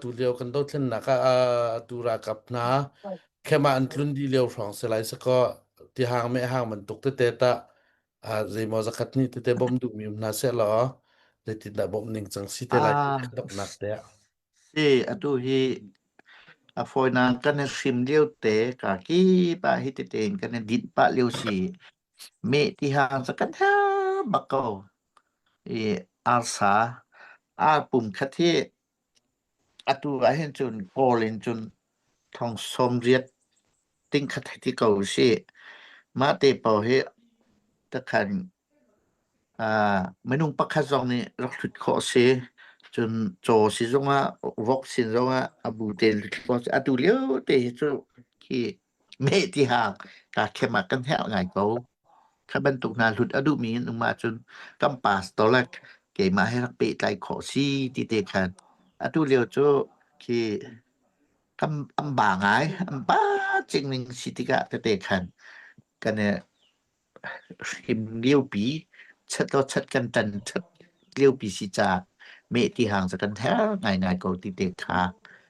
Tu lio kan dothlennak ah atu ralkap hna khem ah an tlun dih lio hrawng si lai sakaw tihang mehhang bantuk tete tah zeimaw zakhat hnih tete bawmh duhmi um hna sehlaw zeitindah bawmh ning cang si te lai ti Ah, donghnak te ah. si atu hi a fawinak kan i hrim lio te ka kip ah hi tete in kan i dinh pah lio si. Meh tihang cu kan herh bak ko. I arsa ar pum khat hi Atu ahhin cun Kawl in cun thong 80 ting khat hei ti ko usih. Mah te paoh hi takhan uh, minung pakhat zong nih rak hlut khawh a si. Cun caw si zongah, vok sin zongah a bu tein hlut khawh a si. Atu lio te hi cu khi meh ti hang ka khem ah kan herh ngai ko. Kha bantuk hna hlut a duhmi in um ahcun kan pastor le keimah he rak pehtlai khawh si ti te khan atu lio cu khi kan an ba ngai an ba cing ning si tikah tete khan kan i hrim liopi chat lo chat kan tan chat liopi si caah meh ti hang cu kan her ngaingai ko ti te kha.